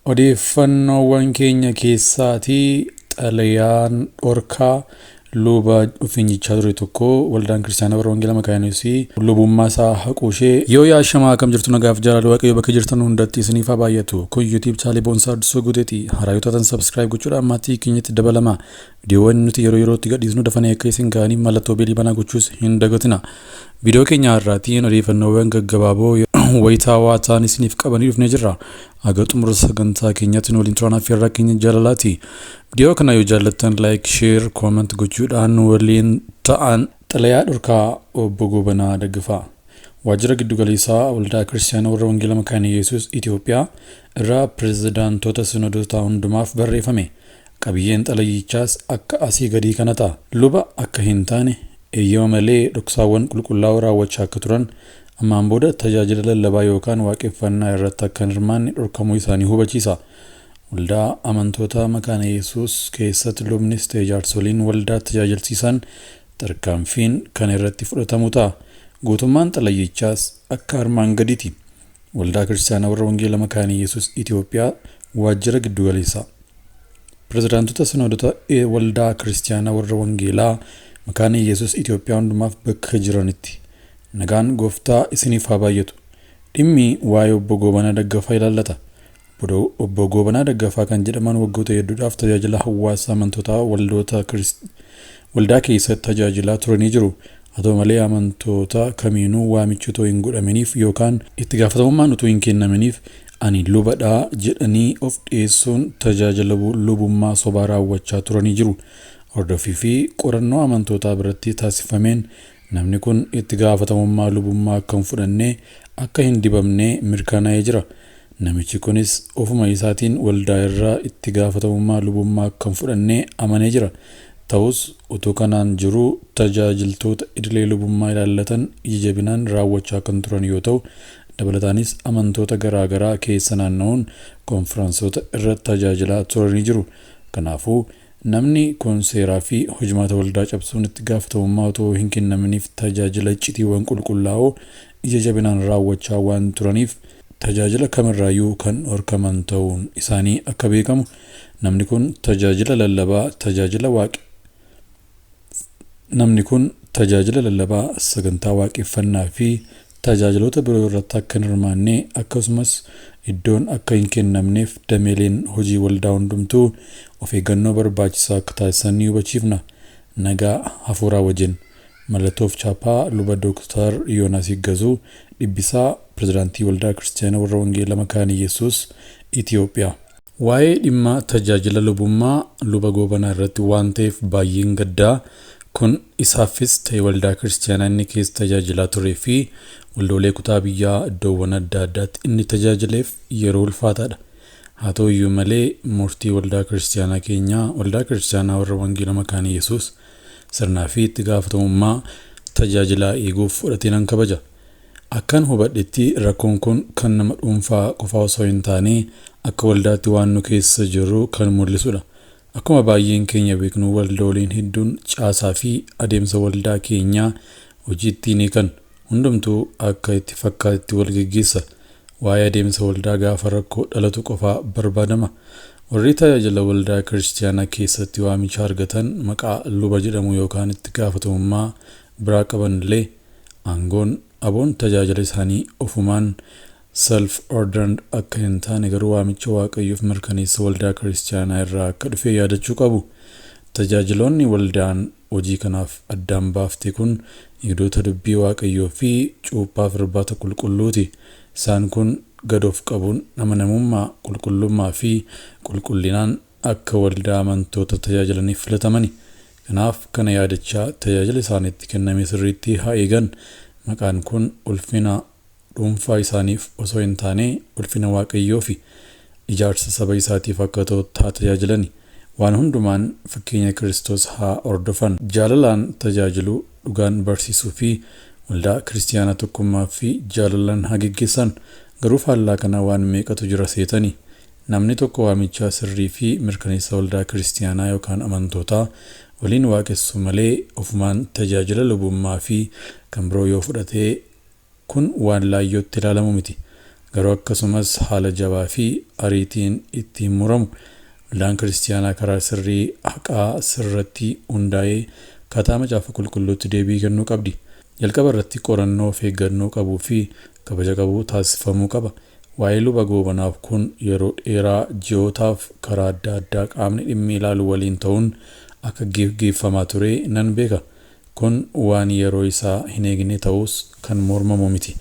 Odeeffannoowwan keenya keessaatii xalayaan dhorkaa luba ofiin jechaa ture tokko waldaan kiristaanaa warra wangeelaa makaana Yesuusii lubummaa isaa haquu ishee yoo yaashamaa akkam jirtu nagaaf jaalala waaqayyo bakka jirtan hundatti isiniif haa baay'atu. Kun YouTube chaalee Boonsaa Addisuu Guuteeti. Haaraa yoo taatan subscribe gochuudhaan maatii keenyatti dabalama. Viidiyoowwan nuti yeroo yerootti gadhiisnu dafanii akka isin ga'aniif mallattoo beelii banaa gochuus hin dagatina. Viidiyoo keenya har'aatiin odeeffannoowwan gaggabaaboo wayitaawaa ta'an isiniif qabanii dhufnee jirra. Haga xumura sagantaa keenyaatti nu waliin turan affeerraa keenya jaalalaati. Viidiyoo kana yoo jaallattan like, share, comment gochuudhaan nu waliin ta'an. Xalayaa dhorkaa obbo Gobanaa Daggafaa. Waajjira Giddugaleessaa Waldaa Kiristaanaa Warra Wangeela Makaana Yesuus Itoophiyaa irraa pirezidaantota sinodotaa hundumaaf barreeffame. Qabiyyeen xalayichaas akka asii gadii kana ta'a. Luba akka hin taane eeyyama malee dhoksaawwan qulqullaa'oo raawwachaa akka turan ammaan booda tajaajila lallabaa yookaan waaqeffannaa irratti akka hin hirmaanne dhorkamuu isaanii hubachiisa. Waldaa amantoota Makaana Yesuus keessatti lubnis ta'e jaarsoliin waldaa tajaajilsiisan tarkaanfiin kan irratti fudhatamu ta'a. Guutummaan xalayichaas akka armaan gadiiti. Waldaa Kiristaanaa Warra Wangeela Makaana Yesuus Itoophiyaa Waajjira Giddugaleessaa. Pirezidaantota Sinoodota Waldaa Kiristaanaa Warra Wangeelaa Makaana Yesuus Itoophiyaa hundumaaf bakka jiranitti. Nagaan gooftaa isiniif haa baay'atu. Dhimmi waa'ee obbo Goobanaa Daggafaa ilaallata. Obbo Goobanaa Daggafaa kan jedhaman waggoota hedduudhaaf tajaajila hawaasa amantootaa waldoota waldaa keessatti tajaajilaa turanii jiru. Haa ta'u malee amantoota kamiinuu waamichi otoo hin godhaminiif yookaan itti gaafatamummaan utuu hin kennaminiif ani lubadhaa jedhanii of dhiyeessuun tajaajila lubummaa sobaa raawwachaa turanii jiru. Hordoffii fi qorannoo amantootaa biratti taasifameen namni kun itti gaafatamummaa lubummaa akka hin fudhanne akka hin dibamne mirkanaa'ee jira. Namichi kunis ofuma isaatiin waldaa irraa itti gaafatamummaa lubummaa akka hin fudhanne amanee jira. Ta'us utuu kanaan jiruu tajaajiltoota idilee lubummaa ilaallatan ija jabinaan raawwachaa kan turan yoo ta'u, dabalataanis amantoota garaa garaa keessa naanna'uun konfiraansoota irratti tajaajilaa turanii jiru. Kanaafuu namni kun seeraa fi hojimaata waldaa cabsuun itti gaafatamummaa otoo hin kennaminiif tajaajila iccitiiwwan qulqullaa'oo ija jabinaan raawwachaa waan turaniif tajaajila kamirraayyuu kan dhorkaman ta'uun isaanii akka beekamu namni kun tajaajila lallabaa tajaajila waaqe namni kun tajaajila lallabaa sagantaa waaqeffannaa fi tajaajiloota biroo irratti akka hin hirmaanne akkasumas iddoon akka hin kennamneef dameeleen hojii waldaa hundumtuu of eeggannoo barbaachisaa akka taasisan ni hubachiifna. Nagaa hafuuraa wajjin. Mallattoof chaappaa luba Dooktar Yoonaas Higgazuu Dhibbisaa Pirezidaantii Waldaa Kiristaanaa Warra Wangeelaa Makaana Yesuus Itoophiyaa. Waa'ee dhimma tajaajila lubummaa luba Goobanaa irratti waan ta'eef baay'een gaddaa kun isaafis ta'e waldaa kiristaanaa inni keessa tajaajilaa turee fi waldoolee kutaa biyyaa iddoowwan adda addaatti inni tajaajileef yeroo ulfaataadha. Haa ta'u iyyuu malee murtii waldaa kiristaanaa keenyaa waldaa kiristaanaa warra wangeela makaana Yesuus sirnaa fi itti gaafatamummaa tajaajilaa eeguuf fudhatee nan kabaja. Akkan hubadhetti rakkoon kun kan nama dhuunfaa qofaa osoo hin taane akka waldaatti waan nu keessa jirru kan mul'isudha. Akkuma baay'een keenya beeknu waldooliin hedduun caasaa fi adeemsa waldaa keenyaa hojii ittiin hiikan hundumtuu akka itti fakkaatti wal geggeessa. Waa'ee adeemsa waldaa gaafa rakkoo dhalatu qofaa barbaadama. Warri tajaajila waldaa kiristaanaa keessatti waamicha argatan maqaa luba jedhamu yookaan itti gaafatamummaa biraa qaban illee aangoon aboon tajaajila isaanii ofumaan self ordered akka hin taane garuu waamicha waaqayyoof mirkaneessa waldaa kiristaanaa irraa akka dhufe yaadachuu qabu. Tajaajiloonni waldaan hojii kanaaf addaan baafte kun eegdota dubbii waaqayyoo fi cuuphaaf irbaata qulqulluuti. Isaan kun gad of qabuun amanamummaa, qulqullummaa fi qulqullinaan akka waldaa amantoota tajaajilaniif filatamani. Kanaaf kana yaadachaa tajaajila isaanitti kenname sirriitti haa eegan. Maqaan kun ulfina dhuunfaa isaaniif osoo hin taane ulfina waaqayyoo fi ijaarsa saba isaatiif akka ta'utti haa tajaajilani. Waan hundumaan fakkeenya Kiristoos haa hordofan. Jaalalaan tajaajiluu, dhugaan barsiisuu fi waldaa kiristaanaa tokkummaa fi jaalalaan haa geggeessan. Garuu faallaa kana waan meeqatu jira seetani. Namni tokko waamichaa sirrii fi mirkaneessa waldaa kiristaanaa yookaan amantootaa waliin waaqessu malee ofumaan tajaajila lubummaa fi kan biroo yoo fudhatee kun waan laayyootti ilaalamu miti. Garuu akkasumas haala jabaa fi ariitiin ittiin muramu. Waldaan kiristaanaa karaa sirrii haqaa sirratti hundaa'ee akkaataa macaafa qulqulluutti deebii kennuu qabdi. Jalqaba irratti qorannoo of eeggannoo qabuu fi kabaja qabu taasifamuu qaba. Waa'ee luba goobanaaf kun yeroo dheeraa ji'ootaaf karaa adda addaa qaamni dhimmi ilaalu waliin ta'uun akka geggeeffamaa ture nan beeka. Kun waan yeroo isaa hin eegne ta'us kan mormamu miti.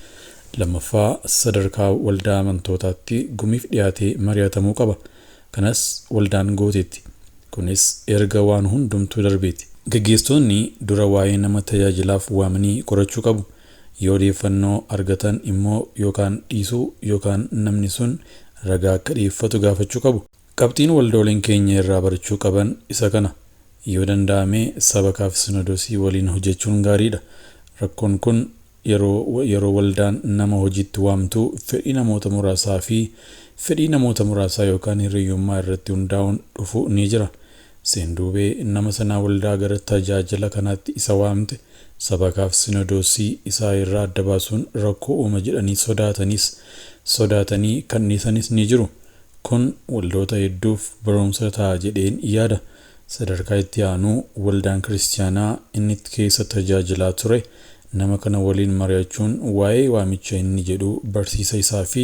Lammaffaa sadarkaa waldaa amantootaatti gumiif dhiyaatee mari'atamuu qaba. Kanas waldaan gooteetti. Kunis erga waan hundumtuu darbeeti. Gaggeessitoonni dura waa'ee nama tajaajilaaf waamanii qorachuu qabu. Yoo odeeffannoo argatan immoo yookaan dhiisuu yookaan namni sun ragaa akka dhiyeeffatu gaafachuu qabu. Qabxiin waldooleen keenya irraa barachuu qaban isa kana. Yoo danda'ame sabakaaf sinodosii waliin hojjechuun gaariidha. Rakkoon kun yeroo waldaan nama hojiitti waamtu fedhii namoota muraasaa fi fedhii namoota muraasaa yookaan hiriyyummaa irratti hundaa'uun dhufu ni jira. Seenduubee nama sanaa waldaa gara tajaajila kanaatti isa waamte sabakaaf sinodosii isaa irraa adda baasuun rakkoo uuma jedhanii sodaatanii kan dhiisanis ni jiru. Kun waldoota hedduuf barumsa ta'a jedheen yaada. Sadarkaa itti aanu waldaan kiristaanaa inni keessa tajaajilaa ture nama kana waliin mari'achuun waa'ee waamicha inni jedhu barsiisa isaa fi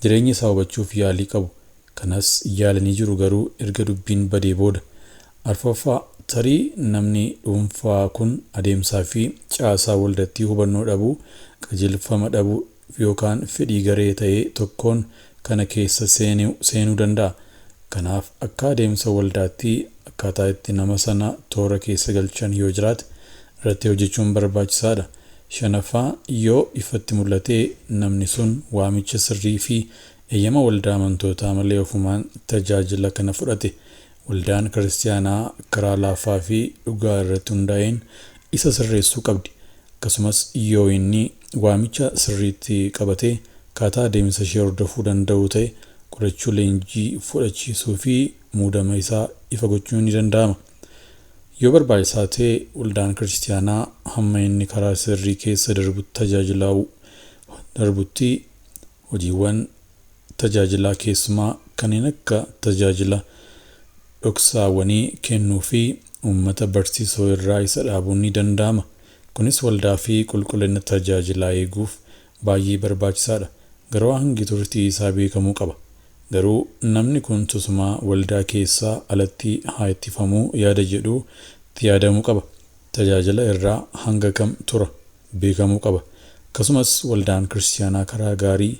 jireenya isaa hubachuuf yaalii qabu. Kanas yaalanii jiru garuu erga dubbiin badee booda. Arfaffaa tarii namni dhuunfaa kun adeemsaa fi caasaa waldattii hubannoo dhabuu, qajeelfama dhabuu yookaan fedhii garee ta'e tokkoon kana keessa seenuu danda'a. Kanaaf akka adeemsa waldaatti akkaataa itti nama sana toora keessa galchan yoo jiraate irratti hojjechuun barbaachisaadha. Shanaffaa yoo ifatti mul'ate namni sun waamicha sirrii fi eeyyama waldaa amantootaa malee ofumaan tajaajila kana fudhate. Waldaan kiristaanaa karaa laafaa fi dhugaa irratti hundaa'een isa sirreessuu qabdi. Akkasumas yoo inni waamicha sirriitti qabatee akkaataa adeemsa ishee hordofuu danda'u ta'e qorachuu leenjii fudhachiisuu fi muudama isaa ifa gochuun ni danda'ama. Yoo barbaachisaa ta'e waldaan kiristaanaa hamma inni karaa sirrii keessa darbutti hojiiwwan tajaajilaa keessumaa kanneen akka tajaajila dhoksaawwanii kennuu fi uummata barsiisuu irraa isa dhaabuun ni danda'ama. Kunis waldaa fi qulqullina tajaajilaa eeguuf baay'ee barbaachisaadha. Garuu hangi turtii isaa beekamuu qaba. Garuu namni kun tasumaa waldaa keessaa alatti haa ittifamuu yaada jedhu itti yaadamuu qaba. Tajaajila irraa hanga kam tura beekamuu qaba. Akkasumas waldaan kiristaanaa karaa gaarii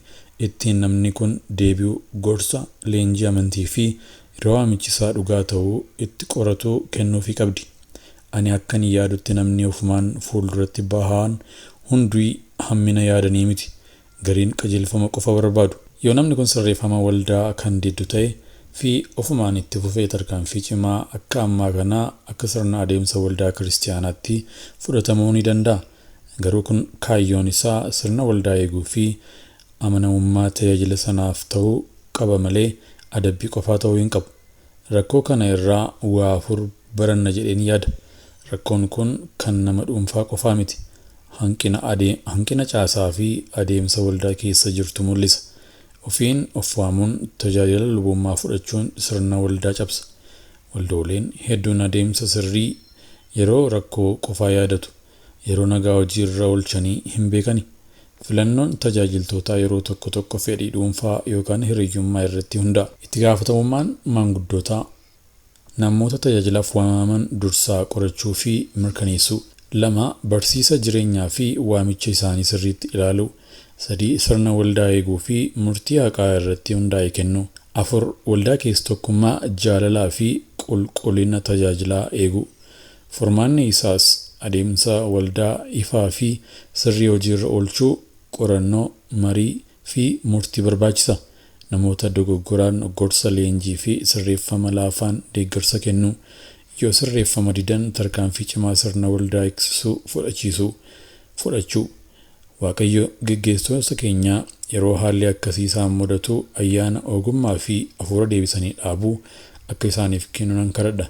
ittiin namni kun deebi'u gorsa, leenjii amantii fi yeroo waamichi isaa dhugaa ta'uu itti qoratu kennuufii qabdi. Ani akkan yaadutti namni ofumaan fuulduratti bahan hunduu hammina yaadanii miti. Gariin qajeelfama qofa barbaadu. Yoo namni kun sirreeffama waldaa kan diddu ta'e fi ofumaan itti fufee tarkaanfii cimaa akka ammaa kanaa akka sirna adeemsa waldaa kiristaanaatti fudhatamuu ni danda'a. Garuu kun kaayyoon isaa sirna waldaa eeguu fi amanamummaa tajaajila sanaaf ta'uu qaba malee adabbii qofaa ta'uu hin qabu. Rakkoo kana irraa waa afur baranna jedheen yaada. Rakkoon kun kan nama dhuunfaa qofaa miti. Hanqina caasaa fi adeemsa waldaa keessa jirtu mul'isa. Ofiin of waamuun tajaajila lubummaa fudhachuun sirna waldaa cabsa. Waldooleen hedduun adeemsa sirrii yeroo rakkoo qofaa yaadatu. Yeroo nagaa hojii irra oolchanii hin beekani. Filannoon tajaajiltootaa yeroo tokko tokko fedhii dhuunfaa yookaan hiriyyummaa irratti hundaa'a. Itti gaafatamummaan maanguddootaa namoota tajaajilaaf waamaman dursaa qorachuu fi mirkaneessuu. 2. Barsiisa jireenyaa fi waamicha isaanii sirriitti ilaaluu. 3. Sirna waldaa eeguu fi murtii haqaa irratti hundaa'e kennuu. 4. Waldaa keessa tokkummaa jaalalaa fi qulqullina tajaajilaa eeguu. Furmaanni isaas adeemsa waldaa ifaa fi sirrii hojiirra oolchuu, qorannoo, marii fi murtii barbaachisa. Namoota dogoggoraan gorsa leenjii fi sirreeffama laafaan deeggarsa kennuu. Yoo sirreeffama didan tarkaanfii cimaa sirna waldaa eegsisuu fudhachuu. Waaqayyo geggeessitoota keenyaa yeroo haalli akkasii isaan mudatu ayyaana ogummaa fi hafuura deebisanii dhaabuu akka isaaniif kennu nan kadhadha.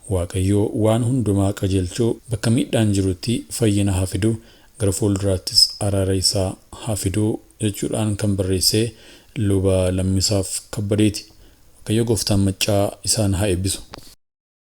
Waaqayyo waan hundumaa qajeelchuu bakka miidhaan jirutti fayyina haa fidu, gara fuulduraattis araara isaa haa fiduu jechuudhaan kan barreesse Luba Lammisaaf Kabbadeeti. Waaqayyo gooftaan maccaa isaan haa eebbisu.